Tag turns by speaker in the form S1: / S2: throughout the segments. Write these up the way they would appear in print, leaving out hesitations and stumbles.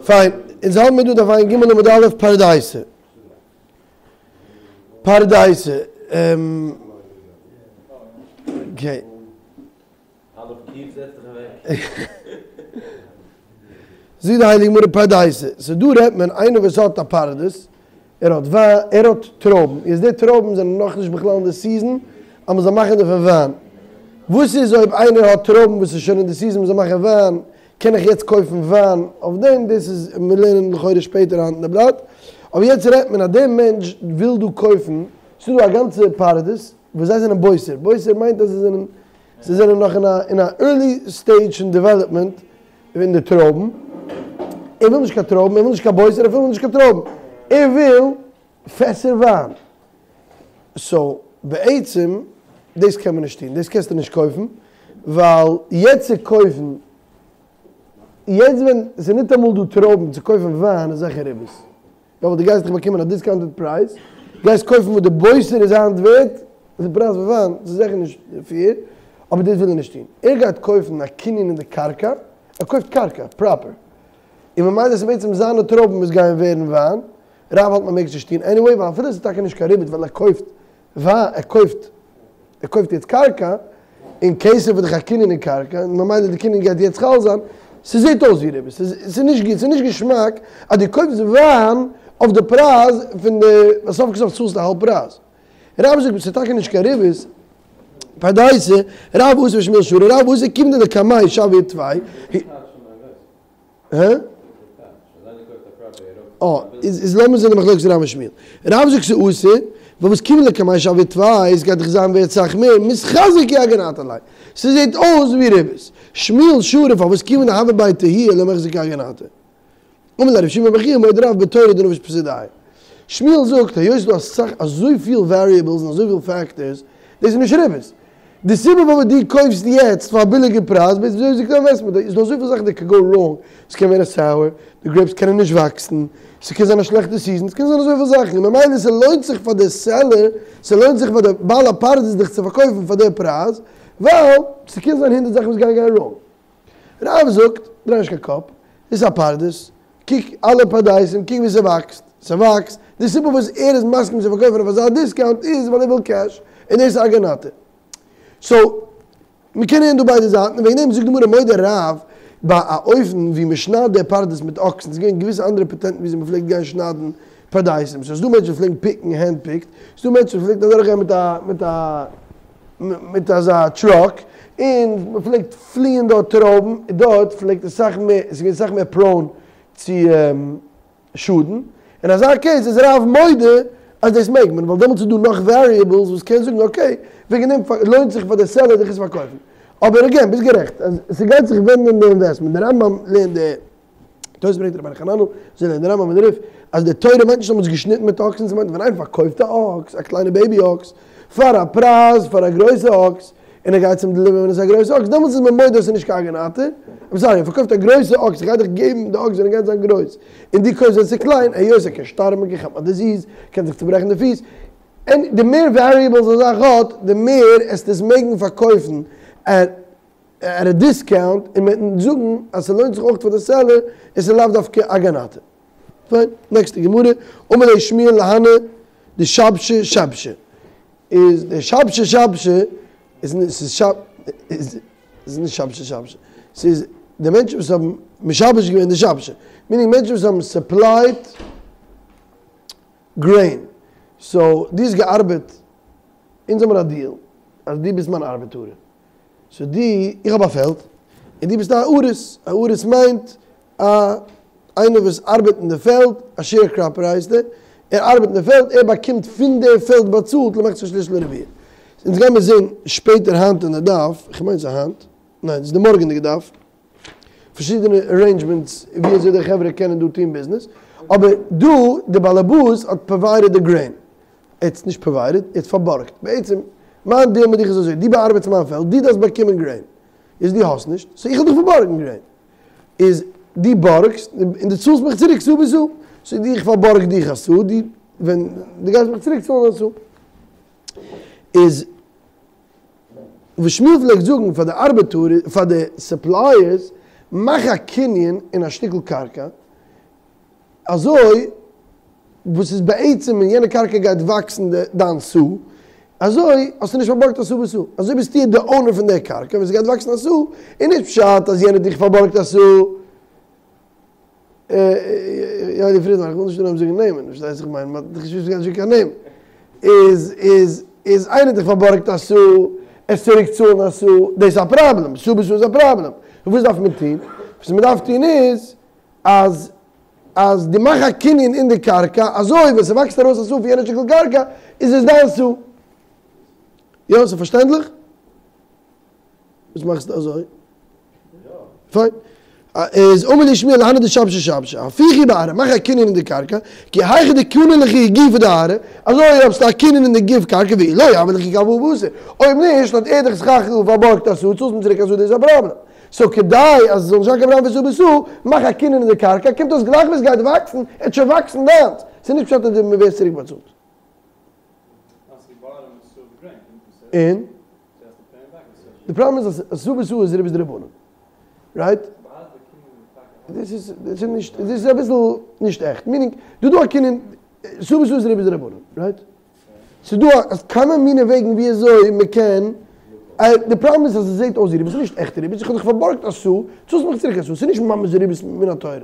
S1: פיין, אונז האבן מיר דא דף ע"ג עמוד א' פרדייסה. פרדייסה. אקעי. זאגט די הייליגע גמרא פרדייסה. סאו דא רעדט מען איינער וואס האט א פרדס, ער האט וויין, ער האט טרויבן, יעצט די טרויבן זענען נאכנישט בכלל אין די סיזען אז מען זאל מאכן דערפון וויין. וואס איז אויב איינער האט טרויבן וואס איז שוין אין די סיזען מען זאל מאכן וויין, קען איך יעצט קויפן וויין אויף דעם? דאס איז מיר לערנען לכאורה שפעטער היינט אין די בלאט, אבער יעצט רעדט מען אז דער מענטש וויל דא קויפן, ס'איז דא א גאנצע פרדס וואס זיי זענען בוסר, בוסר מיינט אז זיי זענען זיי זענען נאך אין א אין א ערלי סטעידזש פון דעוועלאפמענט אין די טרויבן, ער וויל נישט קיין טרויבן, ער וויל נישט קיין בוסר, ער וויל נישט קיין טרויבן, ער וויל פעסער וויין. סאו בעצם דאס קען מען נישט טון, דאס קענסטו נישט קויפן, ווייל יעצט צו קויפן, יעצט ווען ס'איז ניטאמאל דא טרויבן צו קויפן וויין איז זיכער ריבית. יא ווייל דו גייסט דאך באקומען א דיסקאונטעד פרייז, גייסט קויפן וואס די בוסר איז היינט ווערט, די פרייז פון וויין, ס'איז זיכער נישט פעיר, אבער דאס וויל ער נישט טון, ער גייט קויפן א קנין אין די קרקע, ער קויפט קרקע, פראפער, און ממילא ס'איז בעצם זיינע טרויבן וואס גייען ווערן וויין, רב האלט מען מעג עס נישט טון עניוועי, ווייל אפילו עס איז טאקע נישט קיין ריבית ווייל ער קויפט וויין, ער קויפט, ער קויפט יעצט קרקע, און כסף איז דאך א קנין אין קרקע, און ממילא די קנין גייט יעצט חל זיין, ס'זעט אויס ווי ריבית, ס'איז נישט גוט, ס'איז נישט געשמאק אז דו קויפסט וויין אויף די פרייז פון די, ווייל סוף כל סוף צאלסטו האלב פרייז. רב זאגט ס'איז טאקע נישט קיין ריבית, פרדייסה, רב אסי ושמואל שרו, רב אסי כיון דלקמיה שויא טפי, הא? אה, איז לאמיר זען די מחלוקת רב און שמואל. רב זאגט ס'איז אסור, ווייל וואס כיון דלקמיה שויא טפי, עס גייט דאך זיין ווערט סאך מער, מיתחזי כי אגנתא ליה. ס'זעט אויס ווי ריבית. שמואל שרי פארוואס כיון דהוה ביה טהויי לא מיחזי כי אגנתא. אמר ליה רב שימי בר חייא מודה רב בתורה דנפיש פסידיה. שמואל זאגט היות ס'איז דא אסאך אזויפיל וועריעבלס און אזויפיל פעקטארס, דאס איז נישט ריבית. די סיבה פארוואס דו קויפסט יעצט פאר א ביליגע פרייז בעצם אזוי זאגט אינוועסטמענט איז דא אזויפיל זאכן דעט קען גאו ראנג, ס'קען ווערן סאוער, די גרעיפס קענען נישט וואקסן, ס'קען זיין א שלעכטע סיזען, ס'קען זיין אזויפיל זאכן, און ממילא ס'לוינט זיך פאר די סעלער, ס'לוינט זיך פאר די בעל הפרדס דיך צו פארקויפן פאר די פרייז, ווייל ס'קען זיין הונדערט זאכן וואס גייען גיין ראנג. רב זאגט, דריי נישט קיין קאפ, דאס איז א פרדס, קוק אלע פרדסים, קוק ווי ס'וואקסט, ס'וואקסט, די סיבה וואס ער איז מסכים צו פארקויפן אויף אזא דיסקאונט איז ווייל ער וויל קעש, און דאס איז אגנתא. סאו, מ'קען הערן דא ביידע זייטן, און וועגן דעם זאגט די גמרא מודה רב ביי א אופן ווי מ'שניידט די פרדס מיט אקסן, ס'איז געווען געוויסע אנדערע פאטענטן וויאזוי מ'פלעגט גיין שניידן פרדסים, סאו ס'איז דא מענטשן וואס פלעגן פיקן הענד פיקט, ס'איז דא מענטשן וואס פלעגן אדורכגיין מיט א מיט א מיט אזא טראק, און מ'פלעגט פליען דארט טרויבן, דארט פלעגט עס סאך מער, עס איז געווען סאך מער פראון צו שאדן, אין אזא קעיס איז רב מודה אז דאס מעג מען, ווייל דעמאלטס איז דא נאך וועריעבלס וואס קען זאגן אקעי, וועגן דעם לוינט זיך פאר די סעלער דיך עס פארקויפן. אבער אגעין, ביסט גערעכט אז ס'גייט זיך ווענדן אין די אינוועסטמענט, די רמב"ם לערנט די. תוס' ברענגט רבינו חננאל, אזוי לערנט די רמב"ם און די רי"ף, אז די תורה מיינט נישט אז מ'האט עס געשניטן מיט אקסן, ס'מיינט ווען איינער פארקויפט א אקס, א קליינע בעיבי אקס, פאר א פרייז פאר א גרויסע אקס, און ער גייט צום דעליווערן ווען עס איז א גרויסע אקס, דעמאלטס איז מען מודה אז ס'איז נישט קיין אגנתא, איים סארי, ער פארקויפט א גרויסע אקס, איך גיי דיך געבן די אקס ווען ער גייט זיין גרויס, און דו קויפסט ווען ס'איז קליין, היות ער קען שטארבן, ער קען כאפן א דיזיז, קען זיך צוברעכן די פיס, און די מער וועריעבלס א זאך האט, די מער עסטו עס מעגן פארקויפן עט א דיסקאונט, און מ'וועט זאגן אז ס'לוינט זיך אויך פאר די סעלער, און ס'איז לאו דווקא אגנתא. פיין, נעקסטע גמרא, אמר ליה שמואל להנהו דשבשי שבשי. איז די שבשי שבשי איז איז נישט שבשי שבשי, ס'איז די מענטשן וואס האבן משבש געווען די שבשי, מינינג מענטשן וואס האבן סופלייד גרעין, סאו דו האסט געארבעט, אונז האבן א דיעל אז דו ביסט מיין ארבעטארער, סאו דו, איך האב א פעלד, און דו ביסט א אריס, א אריס מיינט א איינער וואס ארבעט אין די פעלד, א שעיר קראפער הייסט ער, ער ארבעט אין די פעלד, ער באקומט פון די פעלד באצאלט למחצה שליש לרביע. אונז גיימיר זען שפעטער היינט אין די דף, איך מיין ס'איז היינט, ניין ס'איז די מארגענדיגע דף, פארשידענע ארעינדזשמענטס ווי אזוי די חברה קענען דא טון ביזנעס, אבער דא די באלעבאס האט פראוויידעד די גרעין, ער האט עס נישט פראוויידעד, ער האט פארבארגט, בעצם מיין דיעל מיט דיך איז אזוי, דו באארבעטסט מיין פעלד, דו דארפסט באקומען גרעין, איז דו האסט נישט, סאו איך וועל דיך פארבארגן גרעין. איז דו בארגסט און דו צאלסט מיך צוריק סאה בסאה, סאו איך פארבארג דיך א סאה, דו ווען דו גייסט מיך צוריק צאלן א סאה. איז וואס שמואל פלעגט זאגן פאר די ארבעטאר פאר די סופלייערס. מאך א קנין אין א שטיקל קרקע, אזוי וואס איז בעצם אין יענע קרקע גייט וואקסן דיין סאה, אזוי האסטו נישט פארבארגט א סאה בסאה, אזוי ביסטו די אונער פון די קרקע, ווען ס'גייט וואקסן א סאה, איז נישט פשט אז יענער האט דיך פארבארגט א סאה. יא די פרידמאן, איך וויל נישט אנהויבן זאגן נעמען, פארשטייסט איך מיין, מ'האט דאך נישט געוואוסט מ'גייט זאגן קיין נעמען. איז איז איז איינער האט דיך פארבארגט א סאה, עס צוריק צאלן א סאה, דאס איז א פראבלעם, סאה בסאה איז א פראבלעם. וואס דארף מען טון? וואס מ'דארף טון איז, אז אז דו מאך א קנין אין די קרקע, אזוי ווען ס'וואקסט ארויס א סאה פון יענע שטיקל קרקע, איז עס דיין סאה. יא, ס'איז פארשטענדליך? וואס מאכסטו אזוי? פיין. איז אמר להו שמואל להנהו דשבשי שבשי, הפיכו בארעא, מאך א קנין אין די קרקע, כי היכי דקני לכו גופא דארעא, אזוי האסטו א קנין אין די גוף קרקע ואי לא יהביה לכו כהלוואה בתר. אויב נישט האט ער דיך סך הכל פארבארגט א סאה, צאלסט אים צוריק א סאה דאס איז א פראבלעם. סאו כדי אז עס זאל נישט זיין קיין פראבלעם פון סאה בסאה, מאך א קנין אין די קרקע, קומט אויס גלייך ווי עס גייט וואקסן, עט שוין וואקסן דיינס. ס'איז נישט פשט אז דו ווערסט צוריק באצאלט. און? די פראבלעם איז אז סאה בסאה איז ריבית דרבנן. רייט? דאס איז דאס איז נישט דאס איז אביסל נישט עכט. מינינג, דא דא א קנין, סאה בסאה איז ריבית דרבנן. רייט? ס'איז דא א כמה מיני וועגן ווי אזוי מ'קען, די פראבלעם איז אז עס זעט אויס ווי ריבית, ס'איז נישט עכטע ריבית, איך האב דיך פארבארגט א סאה, צאלסט מיך צוריק א סאה, ס'איז נישט ממש ריבית מן התורה.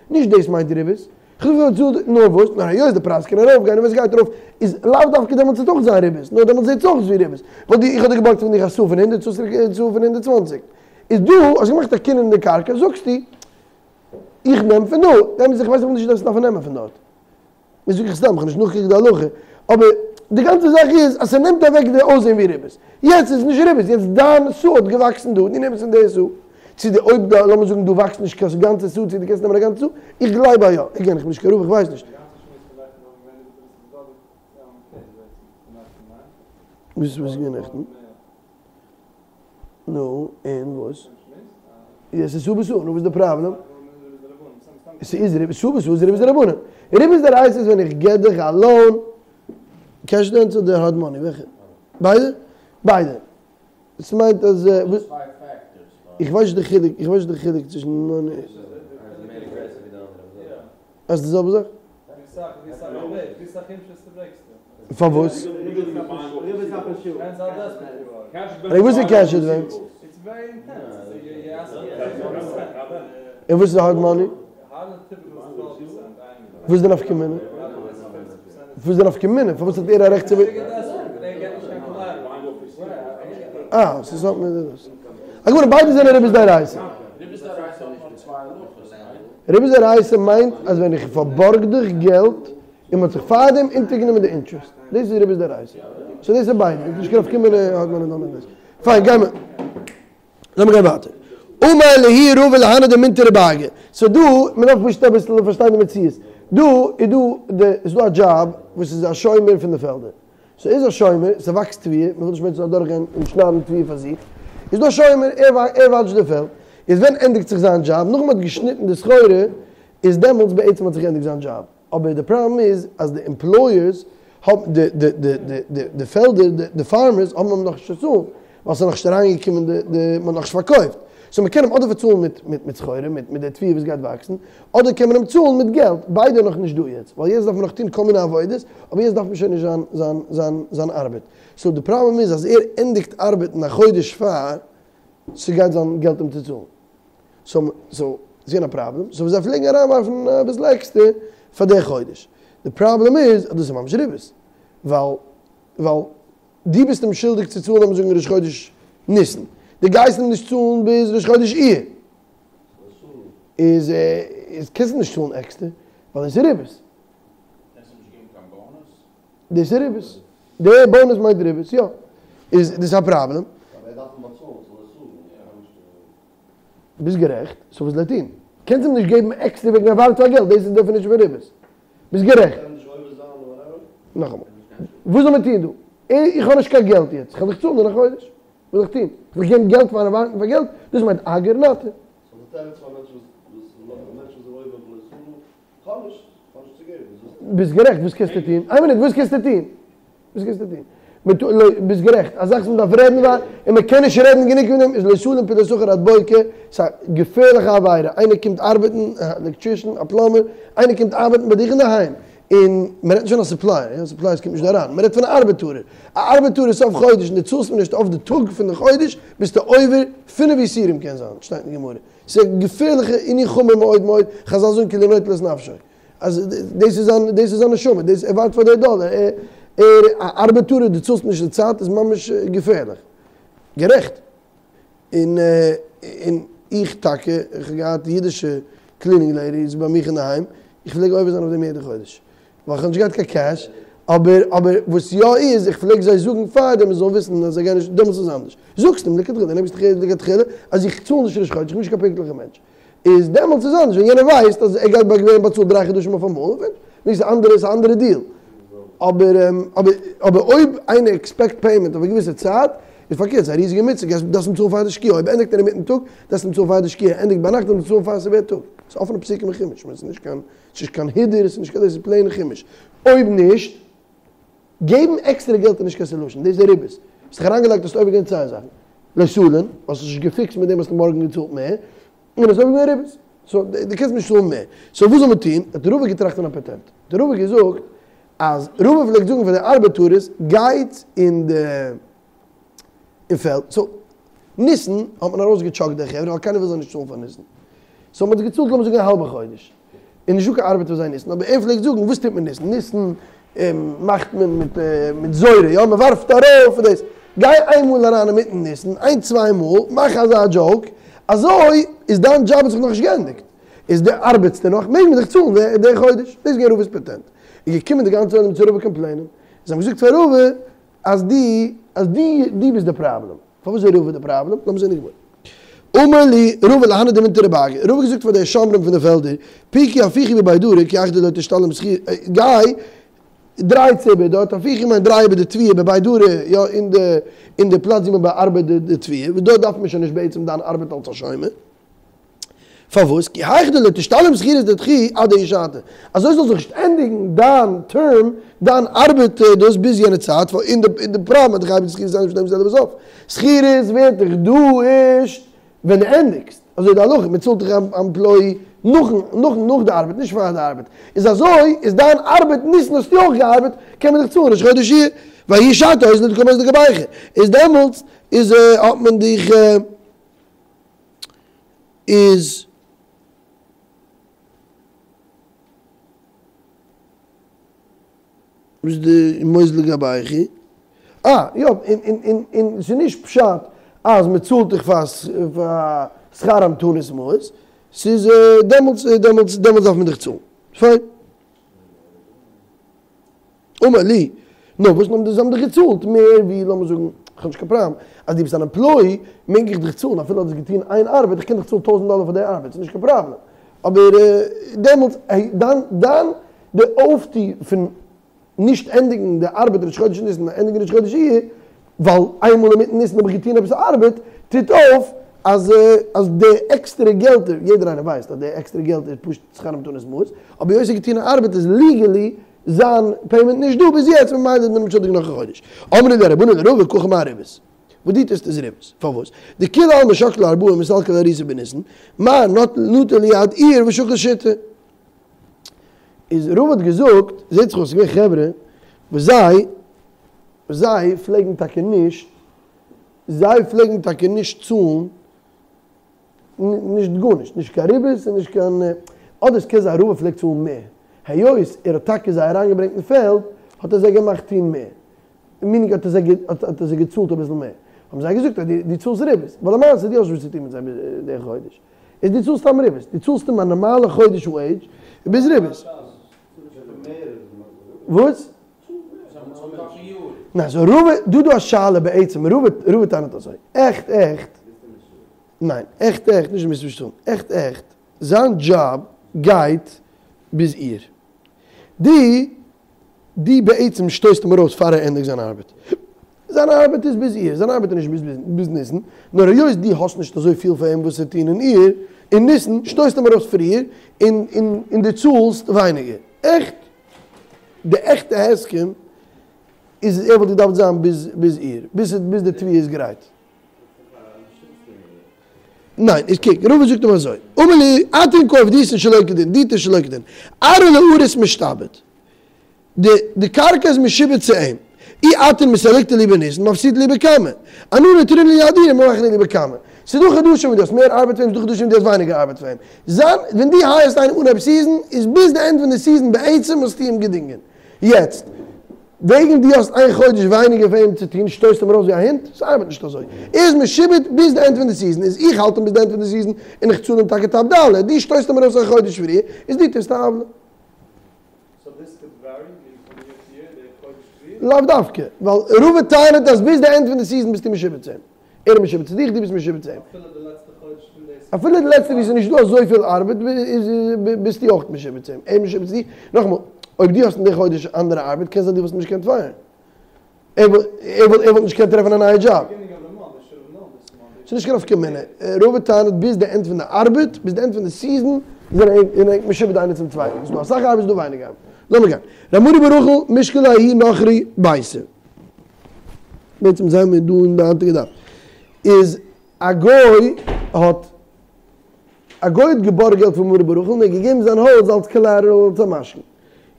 S1: נישט דאס מיינט ריבית. כ'האב דיך באצאלט נאר וואס, נאר היות די פרייז קען ארויף גיין און ווען ס'גייט ארויף איז לאו דווקא דעמאלטס וועט אויך זיין ריבית, נאר דעמאלטס זעט עס אויך אויס ווי ריבית, ווייל דו איך האב דיר געבארגט פון דיך א סאה פון הונדערט צאלסט צוריק א סאה פון הונדערט צוואנציג, איז דא האסט געמאכט א קנין אין די קרקע זאגסטו איך נעם פון דא, נעם זיך כ'ווייס נאך נישט דאס דארף מען נעמען פון דארט. מיר זאג איך סתם, כ'האב נישט נאכגעקוקט די הלכה, אבער די גאנצע זאך איז אז ס'נעמט אוועק די אויסזען ווי ריבית. יעצט איז נישט ריבית, יעצט דיין סאה האט געוואקסן דא, דו נעמסט פון די סאה. צו די אויב די, לאמיר זאגן דא וואקסט נישט קיין גאנצע סאה, צו דו קענסט נעמען א גאנצע סאה, איך גלייב אז יא, עגעין איך בין נישט קיין רב איך ווייס נישט. וואס איז געווען נעכטן? נו, און וואס? יא, ס'איז סאה בסאה, נו וואס איז די פראבלעם? ס'איז ריבית, סאה בסאה איז ריבית דרבנן. ריבית דאורייתא איז ווען איך געב דיך א לאון, קעש עדווענס אדער הארד מאני, וועלכע? ביידע? ביידע. ס'מיינט אז איך ווייס נישט די חילוק, איך ווייס נישט די חילוק צווישן מאני. אז די זעלבע זאך? פארוואס? און וואס איז קעש עדווענס? און וואס איז הארד מאני? וואס איז די נפקא מינה? וואס איז די נפקא מינה? פארוואס האט ער א רעכט צו. אה, ס'איז האט מיט דאס. א גמרא, ביידע זענען ריבית דאורייתא. ריבית דאורייתא מיינט אז ווען איך פארבארג דיך געלט און מ'האט זיך פארדעם אונטערגענומען די אינטערעסט. דאס איז ריבית דאורייתא. סאו דאס איז ביידע. נישט קיין נפקא מינה הארד מאני אדער דאס. פיין, גיימער. לאמיר גיין ווייטער. אמר להו רבא להנהו דמינטרי באגי. סאו דא, מ'דארף פשוט אביסל פארשטיין די מציאות. דא איז דא די, איז דא א דזשאב וואס איז א שומר פון די פעלדער. סאו איז א שומר, ס'וואקסט תבואה, מ'וויל נישט מענטשן זאלן אדורכגיין און שניידן תבואה פאר זיך, איז דא א שומר, ער ער וואטשט די פעלד. איז ווען ענדיגט זיך זיין דזשאב? נאכן מ'האט געשניטן די סחורה, איז דעמאלטס בעצם האט זיך געענדיגט זיין דזשאב. אבער די פראבלעם איז אז די עמפלויערס האבן די די די די די די פעלדער די די פארמערס האבן אים נאכנישט צו צאלן ווייל ס'איז נאכנישט אריינגעקומען די די מ'האט נאכנישט פארקויפט. סאו מ'קען אים אדער פארצאלן מיט מיט מיט סחורה מיט מיט די תבואה וואס גייט וואקסן אדער קען מען אים צאלן מיט געלט. ביידע איז נאכנישט דא יעצט ווייל יעצט דארף מען נאך טון כל מיני עבודות אבער יעצט דארף מען שוין נישט זיין זיין זיין זיין ארבעט. סאו די פראבלעם איז אז ער ענדיגט ארבעטן א חודש פאר ס'גייט זיין געלט אים צו צאלן. סאו סאו ס'איז געווען א פראבלעם, סאו זיי פלעגן אריינווארפן אביסל עקסטער פאר די חודש. די פראבלעם איז אז דאס איז ממש ריבית, ווייל ווייל דו ביסט אים שולדיג צו צאלן לאמיר זאגן ראש חודש ניסן, דו גייסט אים נישט צאלן ביז ראש חודש אייר, איז איז קענסט אים נישט צאלן עקסטער, ווייל דאס איז ריבית.
S2: קענסט אים נישט געבן קיין באנוס?
S1: דאס איז ריבית. די באנוס מיינט ריבית, יא. איז דאס א פראבלעם.
S3: אבער ער דארף אים באצאלן, זאל ער צאלן.
S1: ביסט גערעכט, סאו וואס זאל ער טון? קענסט אים נישט געבן עקסטער וועגן ער ווארט פאר געלט, דאס איז דעפינישן פון ריבית. ביסט גערעכט. נאכאמאל, וואס זאל מען טון דא? איך האב נישט קיין געלט יעצט, כ'וועל דיך צאלן אין א חודש. וואס זאל איך טון? זאל איך געבן געלט פאר ווארטן פאר געלט? דאס מיינט אגר נטה. ביסט גערעכט, וואס קענסטו טון? איין מינוט, וואס קענסטו טון? וואס קענסטו טון? ביסט גערעכט, א זאך וואס מען דארף רעדן און מען קען נישט רעדן גענוג פון דעם איז לא תלין פעולת שכיר עד בוקר, ס'איז א געפערליכע עבירה, איינער קומט ארבעטן, א עלעקטרישן, א פלאמער, איינער קומט ארבעטן ביי דיך אינדערהיים, און מען רעדט נישט פון א סופלייער, יא, סופלייערס קומט נישט דא אריין, מען רעדט פון א ארבעטארער, א ארבעטארער סוף חודש און דו צאלסט אים נישט אויף די טאג פון די חודש, ביסטו עובר פינף איסורים קען זיין, שטייט אין גמרא, ס'איז א געפערליכע ענין חמור מאוד מאוד, חזל זאגן כאילו נוטל את נפשו. אז דאס איז זיין, דאס איז זיין נשמה, דאס ער ווארט פאר די דאלער, ער ער א ארבעטארער דו צאלסט נישט די צייט איז ממש געפערליך. גערעכט. און און איך טאקע, איך האב געהאט אידישע קלינינג לעידיס ביי מיך אינדערהיים, איך פלעג עובר זיין אויף דעם יעדע חודש, ווייל איך האב נישט געהאט קיין קעש, אבער אבער וואס יא איז, איך פלעג זיי זאגן פארדעם זיי זאלן וויסן אז זיי גייען נישט, דעמאלטס איז אנדערש. זאגסט אים לכתחילה, נעמסט דיך לכתחילה אז איך צאל נישט ראש חודש, איך בין נישט קיין פונקטליכער מענטש. איז דעמאלטס איז אנדערש ווען יענער ווייסט אז ער גייט ווערן באצאלט דריי חדשים אויפאמאל און ס'איז אנדערע איז א אנדערע דיעל אבער אבער אבער אויב איינער עקספעקט פעימענט אויף א געוויסע צייט איז פארקערט ס'איז א ריזיגע מצוה גייסט דארפסט אים צאלן פאר די שקיעה אויב ענדיגט ער אינמיטן טאג דארפסט אים צאלן פאר די שקיעה ענדיגט ביינאכט דארפסט אים צאלן פאר ס'ווערט טאג ס'איז אפענע פסוקים אין חומש ס'איז נישט קיין ס'איז נישט קיין הידור ס'איז נישט קיין דאס איז פלעין חומש אויב נישט געבן עקסטערע געלט איז נישט קיין סעלושען, דאס איז ריבית. האסט דיך אריינגעלייגט האסט עובר געווען צוויי זאכן. לא תלין, האסט נישט געפיקסט מיט דעם האסטו מארגן געצאלט מער, און האסט עובר געווען ריבית. סאו דו קענסט נישט צאלן מער. סאו וואס זאל מען טון? האט רבא געטראכט פון א פאטענט. האט רבא געזאגט אז רבא פלעגט זאגן פאר די ארבעטארערס גייטס אין די אין פעלד. סאו ניסן האט מען ארויסגעטשאקט די חברה ווייל קיינער וויל זיי נישט צאלן פאר ניסן. סאו מען האט געצאלט לאמיר זאגן א האלבע חודש. איז נישטא קיין ארבעט פאר זיי ניסן, אבער ער פלעגט זאגן וואס טוט מען ניסן, ניסן מאכט מען מיט מיט זורה, יא מען ווארפט ארויף דאס, גיי איינמאל אריין אינמיטן ניסן, איין צוויי מאל, מאך אזא דזשאוק, אזוי איז דיין דזשאב האט זיך נאכנישט געענדיגט, איז די ארבעטסטו נאך, מעג מען דיך צאלן די חודש, דאס איז געווען רבא'ס פאטענט, איז געקומען די גאנצע עולם צו רבא קאמפלעינען, זיי האבן געזאגט פאר רבא אז דו אז דו דו ביסט די פראבלעם. פארוואס איז רבא די פראבלעם? לאמיר זען די גמרא. אמר להו רבא להנהו דמינטרי בארגא, רבא האט געזאגט פאר די שומרים פון די פעלדער, פיקו הפכו בבי דרי כי היכי דלא תשתלם שכירות, גיי דרייטס איבער דארט, הפכו מיינט דריי איבער די תבואה בבי דרי, יא אין די אין די פלאץ ווי מען באארבעט די תבואה, וואס דארט דארף מען שוין נישט בעצם דיין ארבעט אלס א שומר. פארוואס? כי היכי דלא תשתלם שכירות דידכו עד ההיא שעתא. אזוי זאל זיך נישט ענדיגן דיין טערם, דיין ארבעט דאס ביז יענע צייט, און די פראבלעם אז דחייבי שכירות איז נישט דעם זעלבע סוף. שכירות ווערט דיך דא ערשט ווען דו ענדיגסט. אזוי איז די הלכה, מען צאלט דיך עמפלאי נאכן נאכן נאך די ארבעט, נישט פאר די ארבעט. איז אזוי איז דיין ארבעט ניסן האסטו אויך געארבעט, קען מען דיך צאלן ראש חודש אייר. וההיא שעתא אזלו דקא מזלי גבייכו. איז דעמאלטס איז האט מען דיך. איז וואס די מוזל גבייכו? אה יא און און און און ס'איז נישט פשט אז מ'צאלט דיך פאר שכר המתנות מעות, ס'איז דעמאלטס דעמאלטס דעמאלטס דארף מען דיך צאלן. פיין. אמר להו, נו וואס נאר זיי האבן דיך געצאלט מער ווי לאמיר זאגן, איך האב נישט קיין פראבלעם, אז דו ביסט אן עמפלאי מעג איך דיך צאלן אפילו האסט געטון איין ארבעט, איך קען דיך צאלן טויזנט דאלער פאר די ארבעט, ס'איז נישט קיין פראבלעם, אבער דעמאלטס דיין דיין די אויפטו פון נישט ענדיגן די ארבעט ראש חודש ניסן און ענדיגן ראש חודש אייר, ווייל איינמאל אינמיטן ניסן האב איך געטון עפעס ארבעט, טוט אויף אז אז די עקסטערע געלטער, יעדער איינער ווייסט אז די עקסטערע געלט איז פשוט שכר המתנות מעות, אבער היות ער האט געטון א ארבעט איז ליגעלי זיין פעימענט נישט דא ביז יעצט ממילא איז מען אים שולדיג נאך א חודש. אמרי ליה רבנן לרבא הכי מר ריבית. וואס דו טוסט איז ריבית. פארוואס? דכולי עלמא שקלי ארבעה ומסלקי לעריסה בניסן, מר נטר להו עד אייר ושקיל שיתא. איז רבא האט געזאגט, זעט זיך אויס ס'איז געווען חברה וואס זיי זיי פלעגן טאקע נישט זיי פלעגן טאקע נישט צאלן נישט גארנישט, נישט קיין ריבית און נישט קיין, אדער ס'קען זיין רבא פלעגט צאלן מער, היות ער האט טאקע זיי אריינגעברענגט אין פעלד האט ער זיי געמאכט טון מער, מיענינג האט ער זיי האט ער זיי געצאלט אביסל מער, האבן זיי געזאגט אז דו צאלסט ריבית, ווייל למעשה דו האסט נישט וואס צו טון מיט זיי די חודש, איז דו צאלסט סתם ריבית, דו צאלסט אים א נארמאלע חודש וועידזש ביז ריבית. וואס? ניין סאו רבא, דא דא א שאלה בעצם, רבא רבא טענה'ט אזוי, עכט עכט, ניין, עכט עכט, נישט מוזט נישט טון, עכט עכט, זיין דזשאב גייט ביז אייר. דו, דו בעצם שטויסט אים ארויס פאר ער ענדיגט זיין ארבעט. זיין ארבעט איז ביז אייר, זיין ארבעט איז נישט ביז ביז ניסן, נאר היות דו האסט נישט אזוי פיל פאר אים וואס צו טון אין אייר, אין ניסן, שטויסט אים ארויס פריער, און און און דו צאלסט ווייניגער. עכט, די עכטע הסכם. איז ער וואלט געדארפט זיין ביז ביז אייר, ביז ביז די תבואה איז גרייט. ניין, איז קוק, רבא זאגט אים אזוי, אמר ליה, אתון קא עבדיתון שלא כדין, דו טוסט שלא כדין, ארעא לאריס משתעבד, די די קרקע איז משועבד צו אים, אי אתון מסלקתו לי בניסן מפסיד לי בכמה, אנא נטרינא לי אדירי מרווחנא לי בכמה. ס'איז דא חדשים וואס דו האסט מער ארבעט פון אים, ס'איז דא חדשים וואס דו האסט ווייניגער ארבעט פון אים. זיין, ווען דו הייערסט איינעם אנהייב season, איז ביז די end פון די season בעצם האסטו אים געדינגען. יעצט, וועגן דו האסט איין חודש ווייניגער פאר אים צו טון, שטויסט אים ארויס ווי א הונט? ס'ארבעט נישט אזוי. ער איז משועבד ביז די end פון די season, איז איך האלט אים ביז די end פון די season, און איך צאל אים טאקע top dollar. דו שטויסט אים ארויס א חודש פריער, איז דו טוסט א עוולה. לאו דווקא, ווייל רבא טענה'ט אז ביז די end פון די season ביסטו משועבד צו אים. ער איז משועבד צו דיך, דו ביסט משועבד צו אים. אפילו די לעצטע וואו ס'איז נישט דא אזויפיל ארבעט ביסטו אויך משועבד צו אים, ער איז משועבד צו דיר. נאכאמאל, אויב דו האסט אין די חודש אנדערע ארבעט קען זיין דו וואלסט נישט געקענט פייערן. ער וואלט נישט געקענט טרעפן א נייע דזשאב. ס'איז נישט קיין נפקא מינה. רבא טענה'ט ביז די end פון די ארבעט, ביז די end פון די season, זענען ענק משועבד איינער צום צווייטן. ס'איז דא אסאך ארבעט, ס'איז דא ווייניגער ארבעט. לאמיר גיין. ר' מרי בר רחל משקל לההוא נכרי ביתא. בעצם זענען מיר דא אין די היינטיגע דף. איז א גוי האט א גוי האט געבארגט געלט פון מרי בר רחל און ער האט געגעבן זיין הויז אלס collateral אלס א משכון.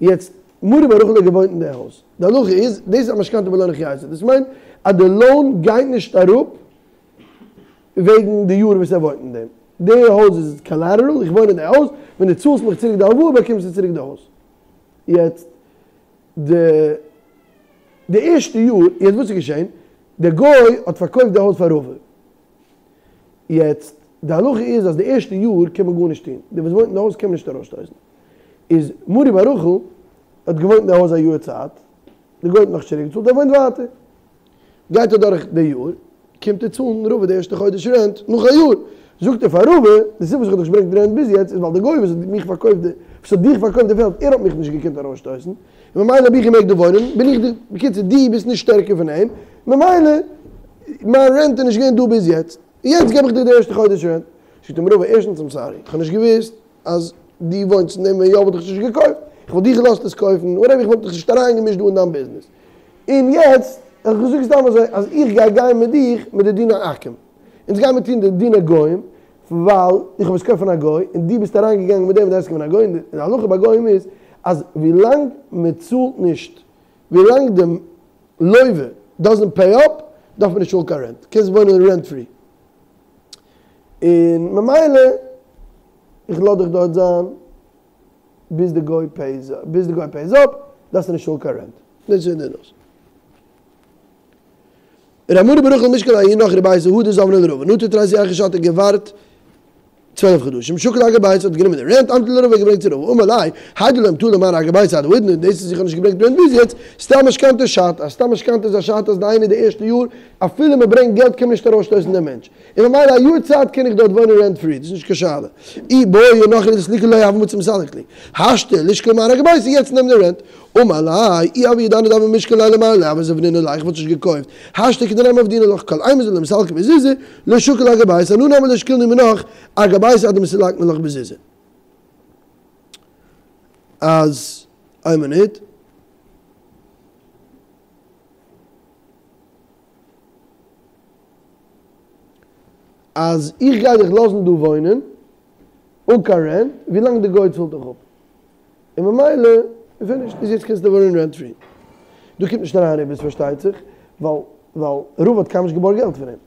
S1: יעצט מרי בר רחל האט געוואוינט אין די הויז. די הלכה איז, דאס איז א משכנתא בלא נחייתא. דאס מיינט אז די loan גייט נישט אראפ וועגן די יאר וואס ער וואוינט אין דעם. די הויז איז collateral, איך וואוין אין די הויז, ווען דו צאלסט מיך צוריק די הלוואה באקומסטו צוריק די הויז. יעצט די די ערשטע יאר, יעצט וואס איז געשען? דער גוי האט פארקויפט די הויז פאר רבא. יעצט די הלכה איז אז די ערשטע יאר קען מען גארנישט טון, דער וואס וואוינט אין די הויז קען מען נישט ארויסשטויסן. איז מרי בר רחל האט געוואוינט אין די הויז א יאר צייט, די גוי האט נאך נישט צוריק געצאלט, ער וואוינט ווייטער. גייט אדורך די יאר, קומט ער צאלן רבא די ערשטע חודש rent, נאך א יאר, זאגט ער פאר רבא, די סיבה וואס איך האב דיך נישט געברענגט rent ביז יעצט איז ווייל די גוי וואס האט מיך פארקויפט די, וואס האט דיך פארקויפט די פעלד, ער האט מיך נישט געקענט ארויסשטויסן, און ממילא האב איך געמעגט דא וואוינען, בין איך די, בקיצור דו ביסט נישט שטערקער פון אים, ממילא מיין rent איז נישט געווען דא ביז יעצט, יעצט געב איך דיר די ערשטע חודש rent. זאגט אים רבא, ערשטנס I'm sorry, איך האב נישט געוואוסט אז דו וואוינסט אין דעם, ווען יא וואלט איך עס נישט געקויפט, איך וואלט דיך געלאזט עס קויפן, whatever, איך וואלט דיך נישט אריינגעמישט דא אין דיין ביזנעס. און יעצט, איך זאג סתם אזוי, אז איך גיי גיין מיט דיך מיט די דיני עכו"ם. אונז גיימיר טון די דיני גוים, ווייל איך האב עס געקויפט פון א גוי, און דו ביסט אריינגעגאנגען מיט דעם מיט די הסכם פון א גוי, און די הלכה ביי גוים איז, אז ווילאנג מען צאלט נישט, ווילאנג די לוה doesn't pay up, דארף מען נישט צאלן קיין rent, קענסט וואוינען rent free. און ממילא, איך לאז דיך דארט זיין ביז די גוי pays, ביז די גוי pays up, דארפסטו נישט צאלן קיין rent. דאס איז די נושא. ר' מרי בר רחל משקל לההוא נכרי ביתא הדר זבנה לרבא נטר תריסר ירחי שתא געווארט 12 חדשים שקל אגר ביתא האט גענומען די rent אמטו לרבא געברענגט צו רבא אמר ליה האי דלא אמטו למר אגר ביתא עד האידנא דאס איז איך האב נישט געברענגט rent ביז יעצט סתם משכנתא שתא א סתם משכנתא איז א שתא אז דהיינו די ערשטע יאר אפילו מען ברענגט געלט קען מען נישט ארויסשטויסן דעם מענטש און ממילא א יאר צייט קען איך דארט וואוינען rent free, דאס איז נישט קיין שאלה. אי בעי נכרי דסליקי לא הוה מצי מסלק לי. השתא לישקול מר אגר ביתא יעצט נעם די rent. אמר ליה, אי הוה ידענא דהוה משקיל ליה למר לא הוה זבנינא ליה איך וואלט נישט געקויפט. השתא כדנמי עבדינא לך כל אימת דלא מסלקי בזוזי, לא שקיל אגר ביתא, אנא נמי לא שקילנא מינך אגר ביתא עד דמסתלקנא לך בזוזי. אז, איין מינוט. אז איך גיי דיך לאזן דא וואוינען אן קיין rent ווילאנג די גוי צאלט דיך אפ, און ממילא איז finished, איז יעצט קענסטו וואוינען rent free. דא קומט נישט אריין ריבית פארשטייט זיך, ווייל ווייל רבא האט קיינמאל נישט געבארגט געלט פון אים,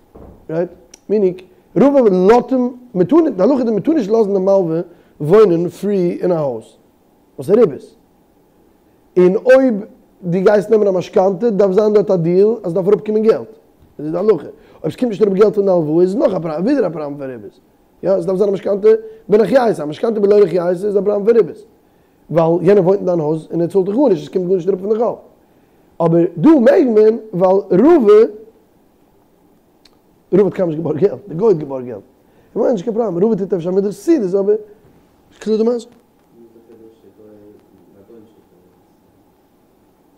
S1: right? Meaning, רבא לאזט אים, מען טאר נישט, די הלכה איז מען טאר נישט לאזן די מלווה וואוינען free אין א הויז, ווייל ס'איז ריבית. און אויב דו גייסט נעמען א משכנתא דארף זיין דארט א deal אז ס'דארף אראפקומען געלט, דאס איז די הלכה, אויב ס'קומט נישט אראפ געלט פון די הלוואה איז עס נאך א פראבלעם, ווידער א פראבלעם פון ריבית, יא עס דארף זיין א משכנתא בנחייתא, א משכנתא בלא נחייתא איז א פראבלעם פון ריבית, ווייל יענער וואוינט אין דיין הויז און ער צאלט דיך גארנישט, עס קומט גארנישט אראפ פון די חוב, אבער דא מעג מען ווייל רבא רבא האט קיינמאל נישט געבארגט געלט, די גוי האט געבארגט געלט, איך מיין נישט קיין פראבלעם, רבא טוט אפשר מיט די חסידות אבער קלאר די מעשה.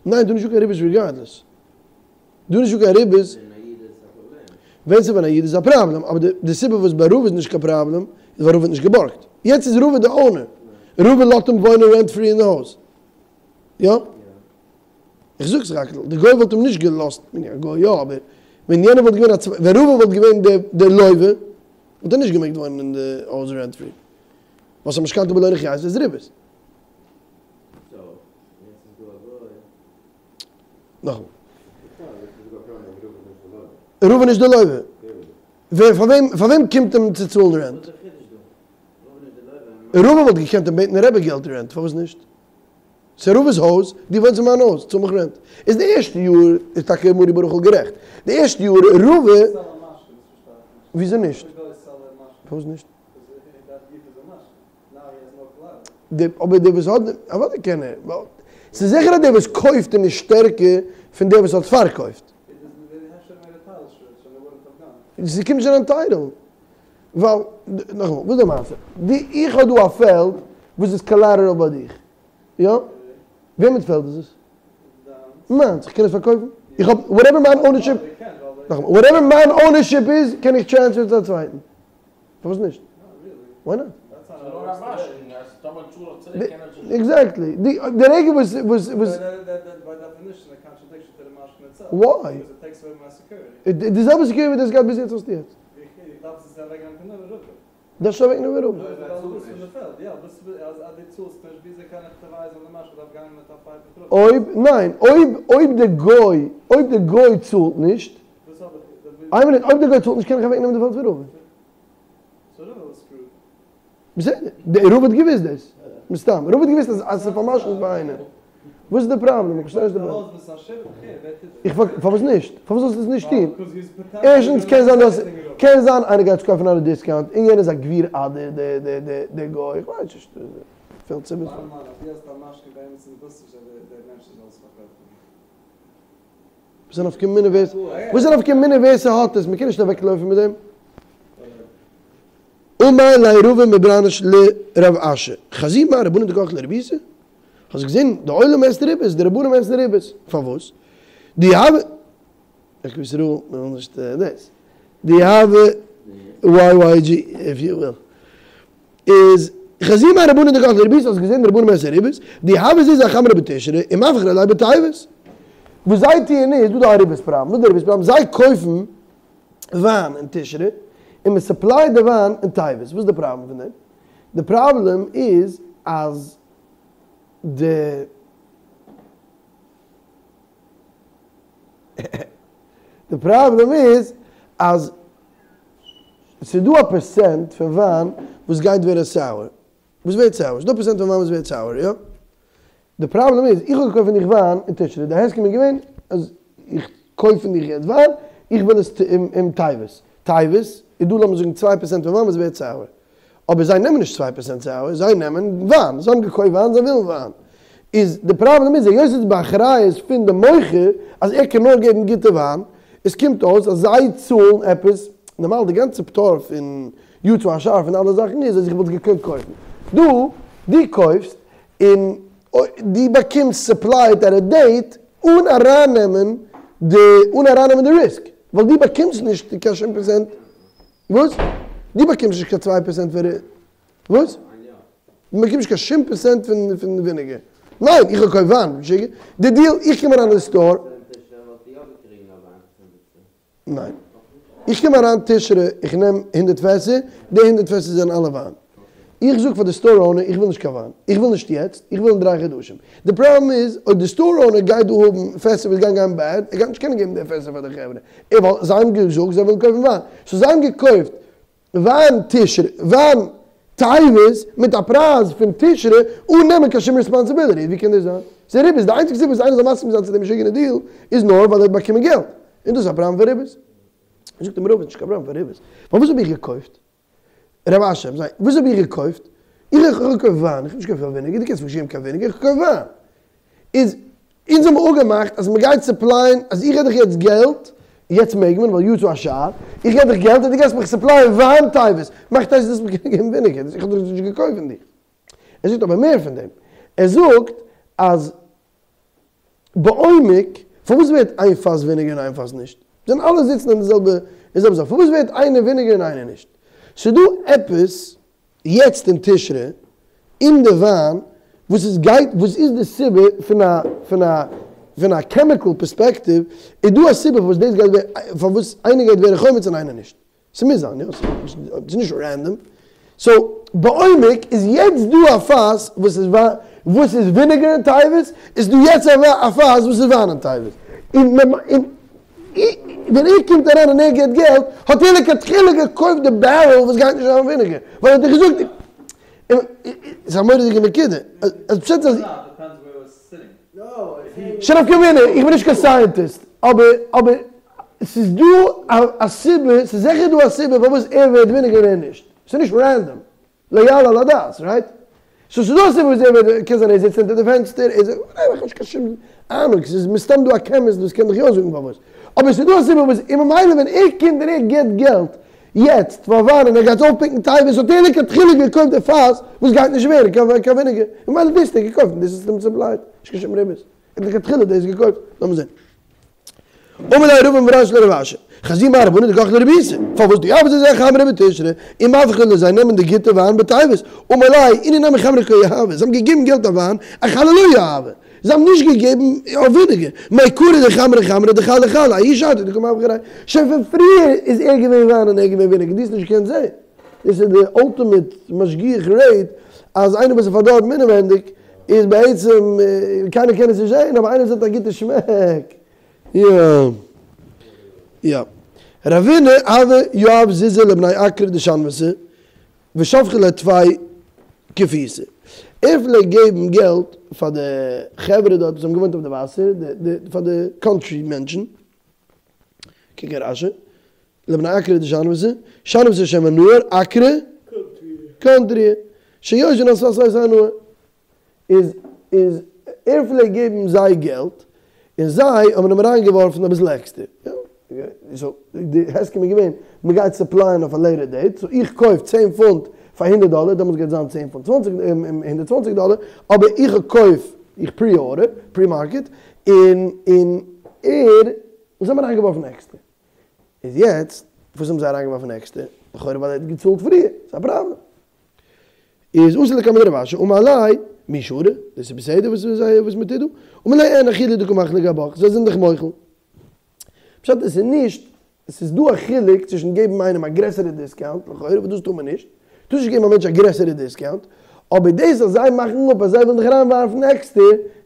S1: ניין דא נישטא קיין ריבית regardless. דא נישטא קיין ריבית. ווען ס'איז ווען א איד איז א פראבלעם, אבער די סיבה וואס ביי רבא איז נישט קיין פראבלעם איז ווייל רבא האט נישט געבארגט. יעצט איז רבא די owner. רבא לאזט אים וואוינען rent free אין די הויז. יא? איך זאג סך הכל, די גוי וואלט אים נישט געלאזט, א גוי יא, אבער ווען יענער וואלט געווען א ווען רבא וואלט געווען דער לוה, וואלט ער נישט געמעגט וואוינען אין די הויז רענט פרי. ווייל ס'איז משכנתא בלא נחיות איז ריבית. נאכאמאל. רבא נישט די לוה. ווער פאר וועם פאר וועם קומט אים צו צאלן רענט? רבא וואלט געקענט אים בעטן רבי געלט רענט, פארוואס נישט? ס'איז רבא'ס הויז, דו וואוינסט אין מיין הויז, צאל מיך רענט. איז די ערשטע יאר איז טאקע מרי ברכל גערעכט. די ערשטע יאר רבא. וויאזוי נישט? פארוואס נישט? אבער דער וואס האט, אוודאי קען ער. ס'איז זיכער אז דער וואס קויפט איז נישט שטערקער פון דער וואס האט פארקויפט. ס'קומט נישט אריין טייטל. ווייל, נאכאמאל, וואס איז די מעשה? די, איך האב דא א פעלד וואס איז collateral ביי דיך. יא? וועמענס פעלד איז עס? מיינס. איך קען עס פארקויפן? איך האב, whatever מיין ownership, נאכאמאל, whatever מיין ownership איז, קען איך transfer ן צו א צווייטן. פארוואס נישט? Why not? Exactly. די רגע וואס וואס וואס. Why? די זעלבע security ווי דו האסט געהאט ביז יעצט האסטו יעצט. דארפסט אוועקנעמען רבא. אויב ניין אויב אויב די גוי אויב די גוי צאלט נישט. איין מינוט אויב די גוי צאלט נישט קען איך אוועקנעמען די פעלד פון רבא. בסדר, די רבא האט געוויסט דאס, מסתם, רבא האט געוויסט אז אז ס'איז פאר'משכנ'ט ביי איינעם. וואס איז די פראבלעם? איך פארשטיי נישט די פראבלעם. איך פאר פארוואס נישט? פארוואס זאלסטו עס נישט טון? ערשטנס קען זיין דאס קען זיין איינער גייט עס קויפן אן א discount און יענער איז א גביר אדער די די די די גוי, איך ווייס נישט. פעלט סיבות. וואס איז נפקא מינה ווער וואס איז נפקא מינה ווער ס'האט עס? מ'קען נישט אוועקלויפן מיט דעם. אמר ליה רבא מברניש לרב אשי, חזי מר רבנן דקא אכלי ריביתא? האסט געזען די עולם עסט ריבית, די רבנים עסן ריבית, פארוואס? די הוה, איך וויס ר' מ'וויל נישט דאס, די הוה YYG if you will, איז חזי מר רבנן דקא אכלי ריביתא, האסט געזען די רבנים עסן ריבית, די הוה זיזי אחמרא בתשרי ומפכרי ליה בטבת, וואס זיי טוען איז, דא דא א ריבית פראבלעם, וואס איז די ריבית פראבלעם? זיי קויפן וויין אין תשרי, און מען supply ט די וויין אין טבת. וואס איז די פראבלעם פון דעם? די פראבלעם איז אז די די פראבלעם איז אז ס'איז דא א פערסענט פון וויין וואס גייט ווערן sour. וואס ווערט sour? ס'איז דא א פערסענט פון וויין וואס ווערט sour, יא? די פראבלעם איז, איך האב געקויפט פון דיך וויין אין תשרי, די הסכם איז געווען אז איך קויף פון דיך יעצט וויין, איך וויל עס אום טבת. טבת איז דא לאמיר זאגן 2% פון וויין וואס ווערט sour. אבער זיי נעמען נישט 2% sour, זיי נעמען וויין, זיי האבן געקויפט וויין, זיי ווילן וויין. איז די פראבלעם איז, היות עס איז באחריות פון די מוכר אז ער קען נאר געבן גוטע וויין, עס קומט אויס אז זיי צאלן עפעס, נארמאל די גאנצע פטור פון יצא השער פון אלע זאכן איז אז איך וואלט געקענט קויפן. דא, דו קויפסט און דו באקומסט supplied at a date אן ארייננעמען די אן ארייננעמען די risk, ווייל דו באקומסט נישט קיין שום פערסענט, וואס? דו באקומסט נישט קיין 2% פון וואס? דו באקומסט נישט קיין שום פערסענט פון פון וויניגער. ניין, איך האב געקויפט וויין, משוגע. די deal, איך קום אריין אין די store. ניין. איך קום אריין תשרי, איך נעם 100 פעסער, די 100 פעסער זענען אלע וויין. איך זאג פאר די store owner, איך וויל נישט קיין וויין. איך וויל נישט יעצט, איך וויל אין 3 חדשים. די פראבלעם איז, אויב די store owner גייט דא האבן פעסער וואס גייען גיין bad, ער גייט נישט קענען געבן די פעסער פאר די חברה. ער ווייל זיי האבן געזאגט זיי ווילן קויפן וויין. So זיי האבן געקויפט וויין תשרי, וויין טבת מיט א פרייז פון תשרי אן נעמען קיין שום responsibility. ווי קען דאס זיין? ס'איז ריבית. די איינציגסטע סיבה וואס איינער זאל מסכים זיין צו דעם משוגענע deal איז נאר ווייל ער האט באקומען געלט. און דאס איז א פראבלעם פון ריבית. זאגט אים רבא, נישט קיין פראבלעם פון ריבית. פארוואס האב איך געקויפט? רב אשי, זיי, וואס האב איך געקויפט? איך האב געקויפט וויין, איך האב נישט געקויפט קיין וויניגער, דו קענסט מיר נישט געבן קיין וויניגער, איך האב געקויפט וויין. איז, אונז האבן אפגעמאכט אז מ'גייט supply ען, אז איך געב דיך יעצט געלט, יעצט מעג מען, ווייל יצא השער, איך געב דיך געלט און דו גייסט מיך supply ען וויין טבת. מאכט אויס דו האסט מיר געגעבן וויניגער, איך האב דאך נישט געקויפט פון דיר. ער זאגט אבער מער פון דעם. ער זאגט אז בעומק, פארוואס ווערט איין פאס וויניגער און איין פאס נישט? זענען אלע זיצן אין די זעלבע אין די זעלבע זאך, פארוואס ווערט איינער וויניגער און איינער נישט? ס'דא עפעס יעצט אין תשרי אין די וויין וואס איז גייט וואס איז די סיבה פון א פון א. פון א chemical perspective איז דא א סיבה פארוואס דאס גייט ווערן, פארוואס איינער גייט ווערן חומץ און איינער נישט. ס'מוז זיין, יא? ס'איז נישט random. So, בעומק איז יעצט דא א פאס וואס איז וואס איז vinegar אין תיבת, איז דא יעצט א פאס וואס איז וויין אין תיבת. און ווען ער קומט אריין און ער געבט געלט, האט ער לכתחילה געקויפט די barrel וואס גייט נישט זיין vinegar. ווייל ער האט דאך געזאגט, ס'איז א מורא'דיגע נקודה. אז פשט אז. שוין נפקא מינה, איך בין נישט קיין scientist, אבער אבער ס'איז דא א סיבה, ס'איז זיכער דא א סיבה פארוואס ער ווערט vinegar און ער נישט. ס'איז נישט random. לא יעלה על הדעת, right? So ס'איז דא א סיבה פארוואס ער ווערט, קען זיין ער זיצט אונטער די פענסטער, ער זאגט, whatever, איך האב נישט קיין שום אהנונג, ס'איז מסתם דא א chemist וואס קען דיך יא זאגן פארוואס. אבער ס'איז דא א סיבה פארוואס, און ממילא ווען ער קומט און ער גיבט געלט יעצט פאר וויין און ער גייט אויפפיקן תיבות האט ער לכתחילה געקויפט די פאס וואס גייט נישט ווערן קיין vinegar, ממילא דאס האט ער געקויפט און דאס איז אים supplied, נישט קיין שום ריבית, ער האט לכתחילה דאס געקויפט, לאמיר זען. אמר ליה רבא מברשתא לרב אשי, חזי מר רבנן דקא אכלי רביתא, פארוואס דיהבי זיי חמרא בתשרי, ומפכי להו זיי נעמען די גוטע וויין בטבת, אמר ליה אינהו נמי חמרא קא יהבי, זיי האבן געגעבן געלט אויף וויין, אחלא לא יהבי. זיי האבן נישט געגעבן אויף vinegar, מעיקרא דחמרא חמרא דחלא חלא, ההיא שעתא דקא מפכי ליה, שוין פון פריער איז ער געווען וויין און ער געווען vinegar, דו האסט נישט געקענט זען, דאס איז די ultimate משגיח רעיט, אז איינער וואס איז פארדארבן אינעווענדיג איז בעצם קיינער קען עס נישט זען, אבער איינער וואס האט א גוטע שמעק, יא יא. רבינא הוה יהב זוזי לבני עקרא דשנואתא ושבחי להו טפי כפיתא. ער פלעגט געבן געלט פאר די חברה דארט וואס האבן געוואוינט אויף די וואסער, פאר די country מענטשן, קוק אין רש"י, לבני עקרא דשנואתא, שנואתא שם הנהר, עקרא קאנטרי, שיושבין על שפת הנהר. איז איז ער פלעגט געבן זיי געלט און זיי האבן אים אריין געווארפן אביסל עקסטער, יא, so די הסכם איז געווען מען גייט supply ען אויף א later date, so איך קויף צען פונט פאר הונדערט דאלער, דעמאלטס גייט זיין צען פונט צוואנציג הונדערט צוואנציג דאלער, אבער איך קויף, איך pre-order, pre-market, און און ער, זיי האבן אריין געווארפן עקסטער. איז יעצט וואס האבן זיי אריין געווארפן עקסטער? לכאורה ווייל ער האט געצאלט פריער, ס'איז א פראבלעם. איז אתא לקמיה דרב אשי אמר ליה מי שרי, דאס איז בסדר וואס זיי וואס מען טוט דא? אמר ליה אין אחילו דקא מחלי גבך, זיי זענען דיך מוחל. פשט עס איז נישט, עס איז דא א חילוק צווישן געבן איינעם א גרעסערע discount, לכאורה וואס דאס טאר מען נישט, טארסט נישט געבן א מענטש א גרעסערע discount, אבער דאס אז זיי מאכן אפ אז זיי ווילן דיך אריינווארפן עקסטער,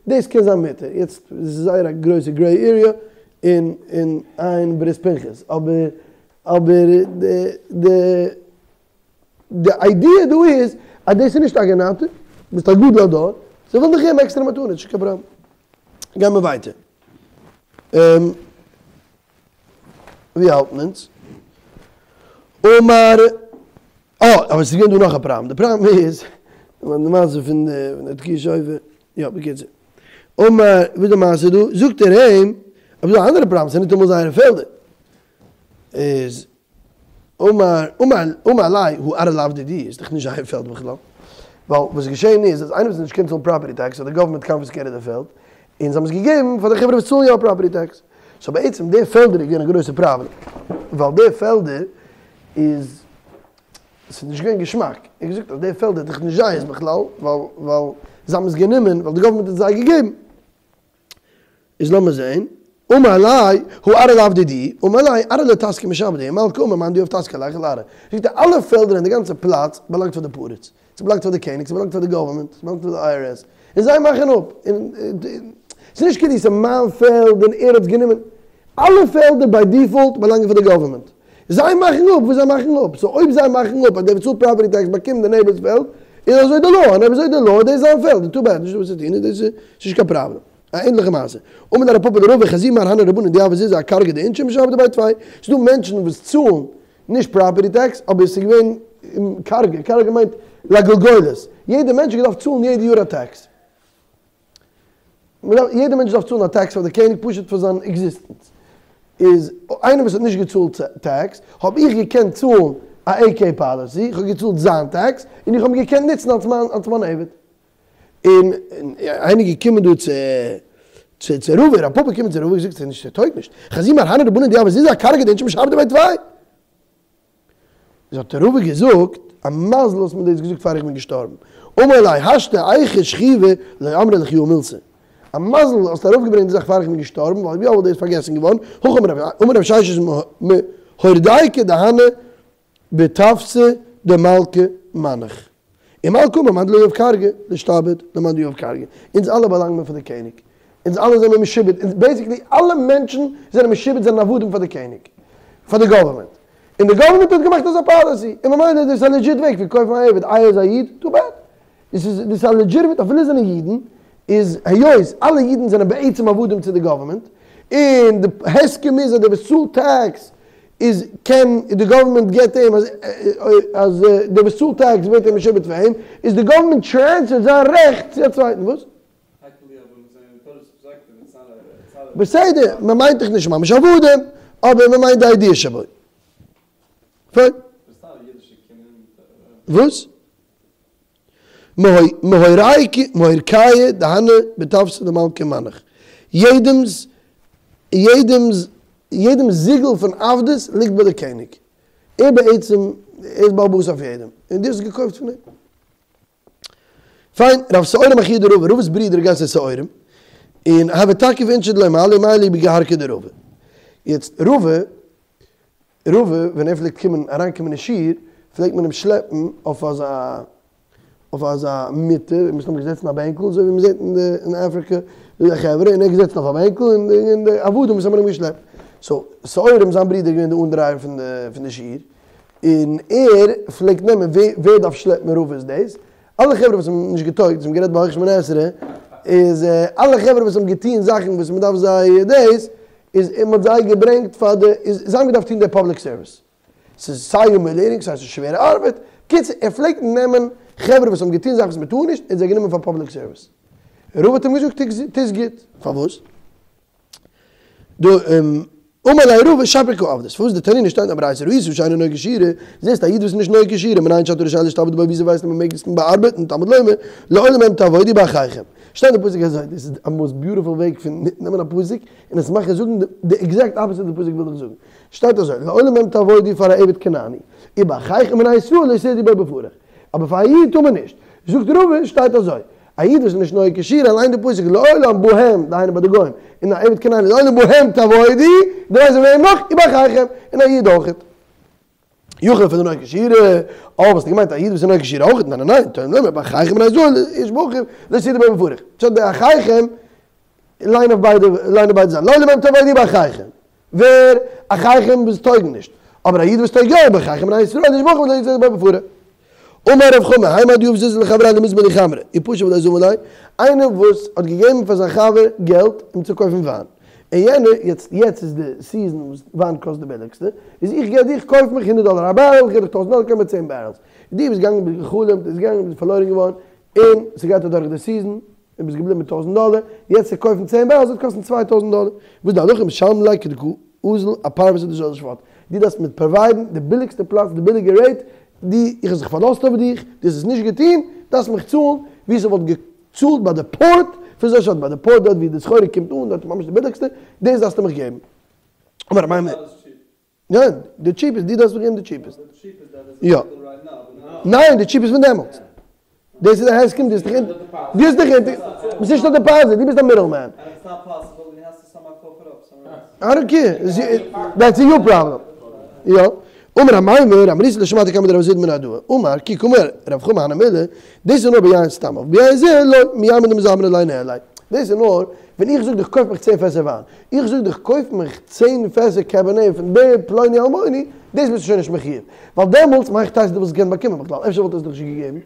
S1: דאס קען זיין מותר. יעצט, דאס איז זייער א גרויסע gray area אין אין עיין ברית פנחס, אבער אבער די די די idea דא איז אז דאס איז נישט א גענאטע, ביסט א גדול הדור, זיי ווילן דיך געבן עקסטערע מתנות, נישט קיין פראבלעם. גיימער ווייטער. ווי האלטן אונז? אמר, אה, אבער ס'איז געווען דא נאך א פראבלעם, די פראבלעם איז, די מעשה פון די תקיעת שופר, יא בקיצור. אמר, וואס איז די מעשה דא? זאגט ער אים, אבער ס'דא א אנדערע פראבלעם, ס'איז ניטאמאל זייערע פעלדער. איז אמר אמר אמר ליה הא ארעא לאו דידהו איז דאך נישט זייער פעלד בכלל, ווייל וואס איז געשען איז אז איינער וואס האט נישט געקענט צאלן property tax האט די government confiscated די פעלד, און זיי האבן עס געגעבן פאר די חברה וואס צאלן יא property tax, so בעצם די פעלדער איז געווען א גרויסע פראבלעם, ווייל די פעלדער איז ס'איז נישט געווען געשמאק, ער האט געזאגט אז די פעלדער איז דאך נישט זייערס בכלל, ווייל ווייל זיי האבן עס גענומען ווייל די government האט עס זיי געגעבן. איז לאמיר זעהן, אמר ליה, הא ארעא לאו דידהו, אמר ליה, ארעא לא טסקא משעבדי, מלכא אמר מאן דיהיב טסקא ליכול לארעא. זאגט ער, אלע פעלדער אין די גאנצע פלאץ באלאנגט פאר די פריץ, ס'באלאנגט פאר די קעניג, ס'באלאנגט פאר די government, ס'באלאנגט פאר די IRS, און זיי מאכן אפ, און ס'איז נישט כאילו ס'איז מיין פעלד און ער האט עס גענומען, אלע פעלדער by default באלאנגען פאר די government, זיי מאכן אפ וואס זיי מאכן אפ, so אויב זיי מאכן אפ אז דער וואס צאלט property tax באקומט די neighbor 'ס פעלד, איז אזוי די law, און אויב אזוי די law, דאס איז זיין פעלד, too bad, נישטא וואס צו טון, דאס איז נישט קיין פראבלעם. א ענדליכע מעשה. אמר ליה רב פפא לרבא חזי מר הני רבנן דיהבי זוזי אכרגא דאינשי ומשעבדי ביה טפי. ס'איז דא מענטשן וואס צאלן נישט property tax אבער ס'איז געווען כרגא, כרגא מיינט לגולגולת, יעדע מענטש האט געדארפט צאלן יעדע יאר א tax. יעדע מענטש דארף צאלן א tax פאר די קעניג פשוט פאר זיין existence. איז איינער וואס האט נישט געצאלט tax האב איך געקענט צאלן א AK policy, איך האב געצאלט זיין tax און איך האב אים געקענט נוצן אלס מיין אלס מיין עבד. און איינער געקומען דא צו צו צו רבא, רב פפא געקומען צו רבא און געזאגט ס'איז נישט ס'טויג נישט, חזי מר הני רבנן דיהבי זוזי אכרגא דאינשי ומשעבדי ביה טפי. איז האט רבא געזאגט, א מזל האסט מיר דאס געזאגט פאר איך בין געשטארבן. אמר ליה השתא היכא שכיבא לא אמרי לך יהא מילתא. א מזל האסט ארויפגעברענגט די זאך פאר איך בין געשטארבן, ווייל אויב יא וואלט דאס פארגעסן געווארן, הכי אמר רב אמר רב ששת מהורדייקא דהני בטפסא דמלכא מנח. ומלכא אמר מאן דלא יהיב כרגא לישתעבד למאן דיהיב כרגא. אונז אלע באלאנגן מיר פאר די קעניג. אונז אלע זענען משועבד. אונז בעיסיקלי אלע מענטשן זענען משועבד זענען עבדים פאר די קעניג. פאר די גאווערמענט. און די גאווערמענט האט געמאכט אזא פאליסי. און ממילא איז דאס א לעדזשיט וועג פון קויפן א עבד. איי ער איז א איד? טו בעד. דאס איז דאס איז א לעדזשיטעמעט אפילו זענען אידן איז היות אלע אידן זענען בעצם עבדים צו די גאווערמענט און די הסכם איז אז דער וואס צאלט טעקס איז קען די גאווערמענט געבט אים אז אז דער וואס צאלט טעקס ווערט ער משועבד פאר אים איז די גאווערמענט טרענספערט זיין רעכט צו א צווייטן וואס? בסדר מען מיינט דאך נישט ממש עבדים אבער מען מיינט די איידיע שבו. פיין. וואס? מהורקייא דהני בטפסא דמלכא מנח, יעדעמס יעדעמס יעדעמס זיגל פון עבדות ליגט ביי די קעניג, ער בעצם ער איז בעל הבית אויף יעדעם, און דו האסט געקויפט פון אים. פיין, רב שעורים אחוה דרבא, רבא'ס ברודער גייט צו שעורים, און הוה תקיף אינשי דלא מעלי ומעלי בגהרכא דרבא. יעצט רבא רבא ווען ער פלעגט קומען אריינקומען אין שיעור פלעגט מען אים שלעפן אויף אזא אויף אזא מיטה, און מסתם געזעצן א בענקל אזוי ווי מ'זעט אין די אין אפריקע די חברה, און ער איז געזעצן אויף א בענקל און די און די עבדים וואס האבן אים געשלעפט. סאו שעורים זיין ברודער איז געווען די אנדרייער פון די פון די שיעור, און ער פלעגט נעמען ווער ווער דארף שלעפן רבא'ס דאס, אלע חברה וואס האבן נישט געטויגט, וואס האבן גערעדט ביי הויך שמונה עשרה, איז אלע חברה וואס האבן געטוהן זאכן וואס מ'דארף זיי דאס, איז און מ'האט זיי געברענגט פאר די, איז זיי האבן געדארפט טון די פובליק סערוויס. ס'איז סיי הומיליעטינג סיי ס'איז שווערע ארבעט. קיצור, ער פלעגט נעמען חברה וואס האבן געטון זאכן וואס מ'טאר נישט, און זיי גענומען פאר פובליק סערוויס. רבא האט אים געזאגט, טוסט גוט. פארוואס? דא אמר ליה רבא שפיר קא עבדת. פארוואס דתנינא שטייט אין א ברייתא ראית שאינו נוהג כשורה, זעסט א איד וואס איז נישט נוהג כשורה, מנין שאתה רשאי להשתעבד בו וויאזוי ווייסטו מ'מעג עס באארבעטן, תלמוד לומר, לעולם בהם תעבודו ובאחיכם. שטייט אין פסוק אזוי, דאס איז א מאסט ביוטיפול וועג פון נעמען א פסוק און עס מאכן זאגן די עקזעקט אפעסיט די פסוק וויל דיך זאגן. שטייט אזוי, לעולם בהם תעבודו פאר א עבד כנעני, ובאחיכם בני ישראל לא תעבדו בו בפרך, אבער פאר א איד טאר מען נישט. זאגט רבא, שטייט אזוי, א איד וואס איז נישט נוהג כשורה, ליינט די פסוק לעולם בהם, דהיינו ביי די גוים, און א עבד כנעני לעולם בהם תעבודו, דו ווייסט וועם נאך? ובאחיכם, און א איד אויכעט. יכול אפילו נוהג כשורה, אה, וואלסטו געמיינט א איד וואס איז נוהג כשורה אויך? ניין ניין ניין, תלמוד לומר ובאחיכם בני ישראל איש באחיו לא תעבדו בו בפרך. סאו די אחיכם, ליין אויף ביידע, ליין אויף ביידע זייטן, לעולם בהם תעבודו ובאחיכם. ווער? אחיכם וואס טויגן נישט. אבער א איד וואס טויג יא, ובאחיכם בני ישראל איש באחיו לא תעבדו בו בפרך. אמר רב חמא, האי מאן דיהיב זוזי לחבריה למזבן להו חמרא, ופשט ולא זבין ליה, איינער וואס האט געגעבן פאר זיין חבר געלט אים צו קויפן וויין, און יענער, יעצט יעצט איז די סיזען וואס וויין קאסט די ביליגסטע, איז איך געב דיך קויף מיך הונדערט דאלער א בארעל, איך געב דיך טויזנט דאלער קויף מיר צען בארעלס. דו ביסט געגאנגען ביסט גע'חלומ'ט, ביסט געגאנגען ביסט פארלוירן געווארן, און ס'גייט אדורך די סיזען, און ביסט געבליבן מיט טויזנט דאלער, יעצט צו קויפן צען בארעלס וועט קאסטן 2000 דאלער, וואס די הלכה משלם ליה כדקא אזיל אפרוותא דזול שפאט, דו דארפסט מיר פראוויידן די ביליגסטע פלאץ די ביליגע רעיט, דו, איך האב זיך פארלאזט אויף דיך, דו האסט עס נישט געטון, דארפסט מיך צאלן ווי ס'וואלט געצאלט ביי די פארט פון זול שפאט, ביי די פארט דארט ווי די סחורה קומט אן, דארט איז ממש די ביליגסטע, דאס דארפסטו מיך געבן. אמר אמימר. ניין, די טשיפעסט, דו דארפסט מיר געבן די טשיפעסט. יא. ניין, די טשיפעסט פון דעמאלטס. דאס איז די הסכם, דו האסט דיך אונטער, דו האסט דיך אונטער, ביסט נישט א דעפאזיט, דו ביסט א מידל מען. איי דאנט קעיר, דעטס יור פראבלעם. יא. אמר אמימר, אמריתא לא שמעתא קמיה דרב זביד מנהרדעא. אמר, כי קאמר רב חמא הני מילי, דאס איז נאר ביין סתם, אבער ביין זה לא, מימרא דמזמנא ליה ניהליה. דאס איז נאר ווען איך זאג דיך קויף מיך צען פעסער וויין. איך זאג דיך קויף מיך צען פעסער קעבערנעי פון דער פלוני אלמוני, דאס ביסטו שוין נישט מחיוב, ווייל דעמאלטס מהיכי תיתי דו וואלסט געקענט באקומען בכלל, אפשר וואלט ער עס דיך נישט געגעבן,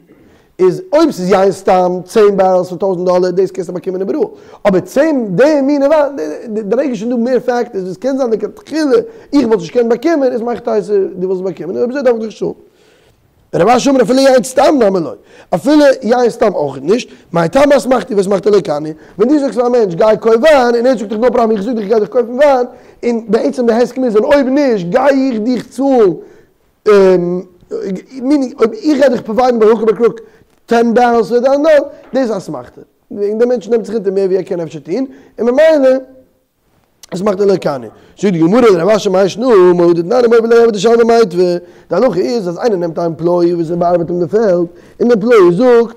S1: איז אויב ס'איז יין סתם צען בארעלס פאר טויזנט דאלער דאס קענסטו באקומען איבעראל, אבער צען די מינע וויין, די רגע שוין דא מער פעקטערס וואס קען זיין לכתחילה איך וואלט נישט געקענט באקומען, איז מהיכי תיתי דו וואלסט באקומען, אויב אזוי דארף איך דיך נישט צאלן. רב אשי אמר אפילו יין סתם נמי לא, אפילו יין סתם אויך נישט, מאי טעמא אסמכתא ואסמכתא לא קני, ווען דו זאגסט פאר א מענטש גיי קויף וויין, און ער זאגט דיך נאו פראבלעם איך זאג דיך איך גיי דיך קויפן וויין, און בעצם די הסכם איז און אויב נישט גיי איך דיך צאלן, מינינג אויב איך גיי דיך פראוויידן ביי הוק אר ביי קרוק טען בארעלס פאר דאן דאן, דאס איז אסמכתא, וועגן דער מענטש נעמט זיך אונטער מער ווי ער קען אפשר טון, און ממילא. אסמכתא לא קני. זאגט די גמרא לרב אשי מאי שנא מהא דתנן המוביל לעבד דשלמי מיתבא. די הלכה איז אז איינער נעמט א עמפלאי וואס ער באארבעט אים די פעלד, און די עמפלאי זאגט.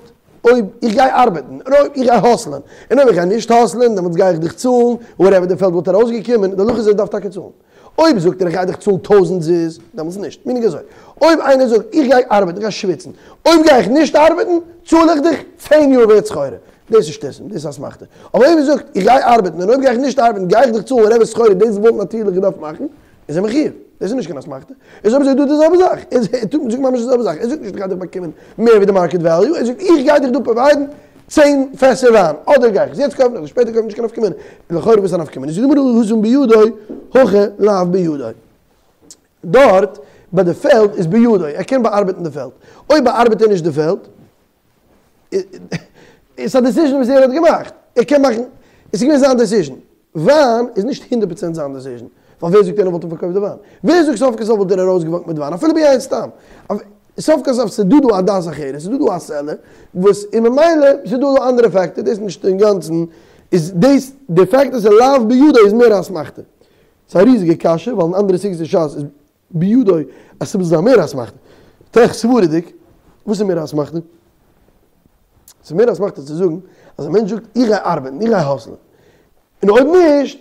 S1: אויב איך גיי ארבעטן, און אויב איך גיי האסלען, און אויב איך גיי נישט האסלען, דעמאלטס גיי איך דיך צאלן, וואטעווער די פעלד וואלט ארויסגעקומען, די הלכה איז ער דארף טאקע צאלן. אויב זאגט ער איך גיי דיך צאלן טויזענט זוז, דעמאלטס נישט. מיינונג אזוי, אויב איינער זאגט איך גיי ארבעטן, איך גיי שוויצן, אויב גיי איך נישט ארבעטן, צאל איך דיך צען יאר ווערט סחורה. דאס איז שטותים, דאס איז אסמכתא. אבער אויב ער זאגט איך גיי ארבעטן און אויב גיי איך נישט ארבעטן גיי איך דיך צאלן וואטעווער סחורה דאס וואלט נאטירליך געדארפט מאכן, איז ער מחיוב. דאס איז נישט קיין אסמכתא. איז אויב אזוי דא די זעלבע זאך. ער זאגט ממש די זעלבע זאך. ער זאגט נישט איך גיי דיך באקומען מער ווי די מארקעט וועליו, ער זאגט איך גיי דיך דא פראוויידן צען פעסער וויין, אדער גיי איך עס יעצט קויפן אדער שפעטער קויפן, נישט קיין נפקא מינה. לכאורה וואס איז א נפקא מינה? זאגט די גמרא התם בידו הכא לאו בידו. דארט ביי די פעלד איז בידו, ער קען באארבעטן די פעלד. אויב באארבעט ער נישט די פעלד, איז א דעסיזשן וואס ער האט געמאכט, ער קען מאכן, עס איז געווען זיין דעסיזשן. וויין איז נישט הונדערט פראצענט זיין דעסיזשן, ווייל ווער זאגט איינער וואלט אים פארקויפט די וויין? ווער זאגט סוף כל סוף וואלט ער ארויסגעוואקט מיט וויין אפילו ביין סתם? סוף כל סוף ס'איז דא דא א דעת אחרת, ס'איז דא דא א סעלער וואס און ממילא ס'איז דא דא אנדערע פעקטער, דאס נישט אינגאנצן, איז דאס די פעקט אז ס'איז לאו בידו איז מער א אסמכתא. ס'איז א ריזיגע קשיא ווייל אין אנדערע סוגיות אין שס איז בידו אז ס'מוז זיין מער אסמכתא. טראכט סברה'דיג, וואס איז מער אסמכתא? ס'איז מער אסמכתא צו זאגן אז א מענטש זאגט איך גיי ארבעטן, איך גיי האסלען, און אויב נישט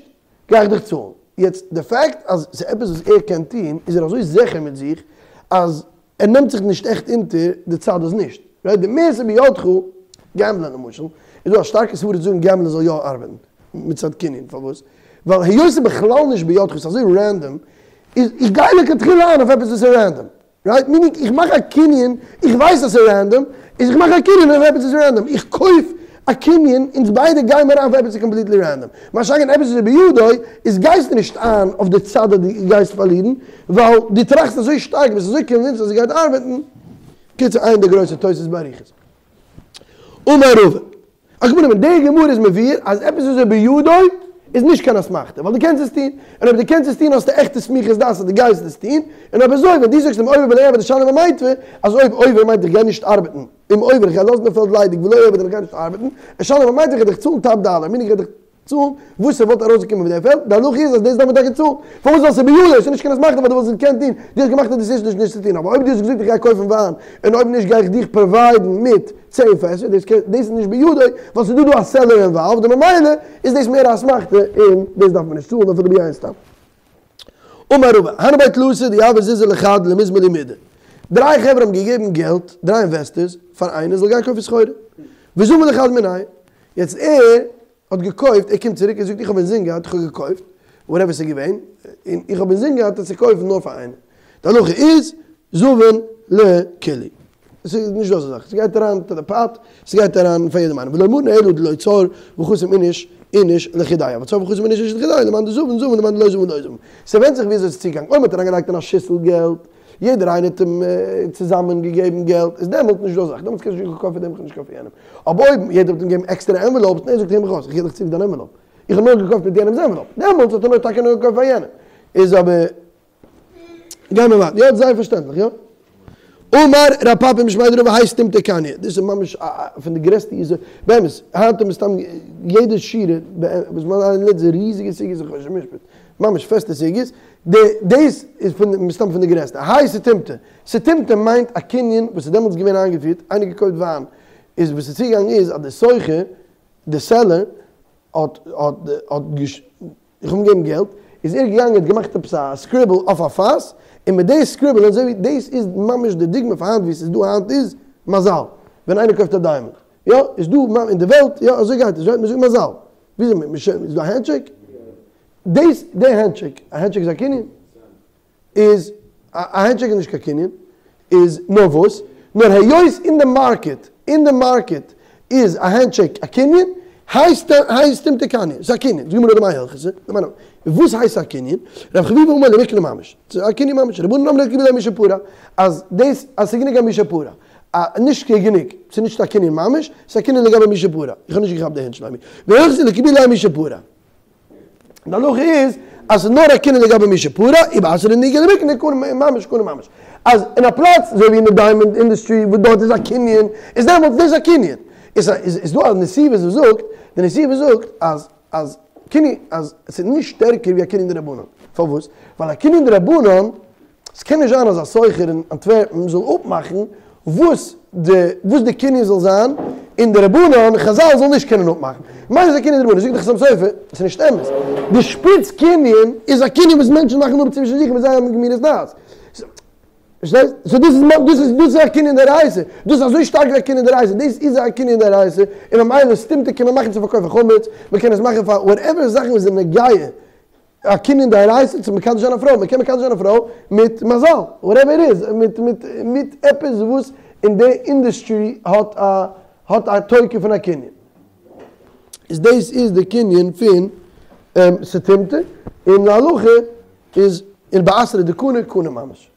S1: גיי איך דיך צאלן. יעצט די פאקט אז ס'איז עפעס וואס ער קען טון איז ער אזוי זיכער מיט זיך אז ער נעמט זיך נישט עכט אונטער די צד אז נישט. רייט? די מער ס'איז בידך, געמבלען למשל, איז דא א שטארקע סברא צו זאגן געמבלען זאל יא ארבעטן מצד קנין, פארוואס? ווייל היות ס'איז בכלל נישט בידך, ס'איז אזוי רענדאם, איז איך גיי לכתחילה איין אויף עפעס וואס איז רענדאם. רייט? מינינג איך מאך א קנין, איך ווייס אז ס'איז רענדאם, איז איך מאך א קנין אויף עפעס וואס איז רענדאם, איך קויף א קנין, אונז ביידע גייען מיר איין אויף עפעס וואס איז קאמפליטלי רענדאם. מה שאין כן עפעס וואס איז בידו, איז גייסטו נישט איין אויף די צד אז דו גייסט פארלירן, ווייל דו טראכסט אזוי שטארק, ביסט אזוי קאנווינסד אז ס'גייט ארבעטן. קיצור עיין די גרויסע תוס' באריכות. אמר רבא. על כל פנים די גמרא איז מבאר אז עפעס וואס איז בידו איז נישט קיין אסמכתא ווייל דו קענסט עס טון, און אויב דו קענסט עס טון האסטו עכטע סמיכות דעת אז דו גייסט עס טון, און אויב אזוי ווען דו זאגסט אם עובר ולא אעבד אשלם המיטבא, אז אויב עובר מיינט איך גיי נישט ארבעטן, אם עובר איך גיי לאזן די פעלד ליידיג ולא אעבד און איך גיי נישט ארבעטן, אשלם המיטבא איך גיי דיך צאלן טאפ דאלער, מיינט איך גיי דיך צאלן וואס ס'וואלט ארויסגעקומען מיט די פעלד, די הלכה איז אז דאס דארף מען טאקע צאלן, פארוואס ווייל ס'איז בידו, ס'איז נישט קיין אסמכתא ווייל דו וואלסט עס געקענט טון, דו האסט געמאכט א דעסיזשן עס נישט צו טון, אבער אויב דו האסט געזאגט איך גיי קויפן וויין, און אויב נישט גיי איך דיך פראוויידן מיט צען פעסער, דאס קען, דאס איז נישט בידו, ווייל ס'איז דא דא א סעלער אינוואלווד, און ממילא איז דאס מער א אסמכתא און דאס דארף מען נישט צאלן אפילו ביין סתם. אמר רבא, הנהו בי תלתא דיהבו זוזי לחד למיזמן ליה מידי. דריי חברה האבן געגעבן געלט, דריי אינוועסטערס, פאר איינער זאל גיין קויפן סחורה. וזמין לחד מינייהו. יעצט ער האט געקויפט, ער קומט צוריק ער זאגט איך האב אינזין געהאט איך האב געקויפט, וואטעווער ס'איז געווען, און איך האב אינזין געהאט עס צו קויפן נאר פאר איינעם. די הלכה איז זבין לכולהו. ס'איז נישט דא אזא זאך, ס'גייט אריין טו די פאט, ס'גייט אריין פאר יעדעם איינעם, ולא אמרן אלא דלא צר וחתים איניש איניש לחודיה, אבל צר וחתים איניש איניש לחודיה, למאן דזבין זבין למאן דלא זבין לא זבין. ס'ווענדט זיך וויאזוי ס'איז צוגעגאנגען, אויב מ'האט אריינגעלייגט אין א שיסל געלט, יעדער איינער האט אים צוזאמען געגעבן געלט, איז דעמאלט נישט דא אזא זאך, דעמאלטס קענסטו נישט קויפן פאר דעם נישט קויפן פאר יענעם. אבער אויב יעדער האט אים געגעבן עקסטערע ענוועלאופס, און ער זאגט הער מיך אויס, איך געב דיך צוריק דיין ענוועלאופ, איך האב נאר געקויפט מיט יענעמ'ס ענוועלאופ, דעמאלטס האט ער נאר טאקע נאר געקויפט פאר יענעם. איז אבער. גייען מיר ווייטער. יא, זייער פארשטענדליך, יא? אמר רב פפא משמיה דרבא האי סתימתא קניא, דאס איז ממש א פון די גרעסטע יסוד, באמת, היינט האט מסתם יעדע שורה וואס מען לערנט איז ריזיגע סוגיות אין חושן משפט, ממש פעסטע סוגיות, די דאס איז פון מסתם פון די גרעסטע, האי סתימתא, סתימתא מיינט א קנין וואס איז דעמאלטס געווען איינגעפירט, איינער געקויפט וויין, איז וואס איז צוגעגאנגען איז אז די סוחר, די סעלער, האט האט האט איך האב אים געגעבן געלט, איז ער געגאנגען האט געמאכט עפעס א סקריבל אויף א פאס, און מיט די סקריבל אזוי ווי דאס איז ממש די דוגמא פאר היינט ווי עס איז דא היינט איז מזל, ווען איינער קויפט א דיימאנד, יא, איז דא אין די וועלט, יא אזוי גייט עס, רייט, מען זאגט מזל, וויאזוי, איז דא א הענדשעיק? דאס די הענדשעיק, א הענדשעיק איז א קנין? איז א הענדשעיק איז נישט קיין קנין, איז נאר וואס? נאר היות אין די מארקעט, אין די מארקעט איז א הענדשעיק א קנין, הייסט האי סתימתא קניא, ס'איז א קנין, זאג מיר נאר דמאי הלכתא, וואס הייסט א קנין? רב חביבא אמר למקנה ממש, ס'איז א קנין ממש, רבנן אמרי לקיבולי משפרע, אז דאס אז ס'איז גענוג א משפרע, נישט גענוג, ס'איז נישט א קנין ממש, ס'איז א קנין לגבי משפרע, איך האב נישט געכאפט די הינט שלומי, והלכתא לקיבולי משפרע. די הלכה איז אז ס'איז נאר א קנין לגבי מי שפרע, ובתרא דנהיגי למקנה קנה ממש קנה ממש. אז אין א פלאץ אזוי ווי אין די דיימאנד אינדוסטרי וואס דארט איז א קנין, איז דעמאלטס דאס א קנין. איז איז דא א נתיבות וואס זאגט, די נתיבות זאגט אז אז קנין אז ס'איז נישט שטערקער ווי א קנין דרבנן. פארוואס? ווייל א קנין דרבנן, ס'קען נישט זיין אז א סוחר אין אנטווערפן זאל אפמאכן וואס די וואס די קנין זאל זיין. און די רבנן, חזל זאלן נישט קענען אפמאכן. ממילא איז א קנין דרבנן. זאגט די חתם סופר, ס'איז נישט אמת. די שפיץ קנין איז א קנין וואס מענטשן מאכן אפ צווישן זיך מיט זייער גמירות דעת. פארשטייסט? סאו דאס איז דאס איז דאס איז א קנין דאורייתא. דאס איז אזוי שטארק ווי א קנין דאורייתא. דאס איז א קנין דאורייתא, און ממילא סתימתא קען מען מאכן צו פארקויפן חמץ, מען קען עס מאכן פאר וואטעווער זאכן וואס זענען נוגע א קנין דאורייתא צו מקדש זיין א פרוי. מען קען מקדש זיין א פרוי מיט מזל, וואטעווער איט איז, מיט מיט מיט עפעס וואס אין די אינדוסטרי האט א האט א תוקף פון א קנין. איז דאס איז די קנין פון סתימתא, און להלכה איז און באתרא דקני קני ממש.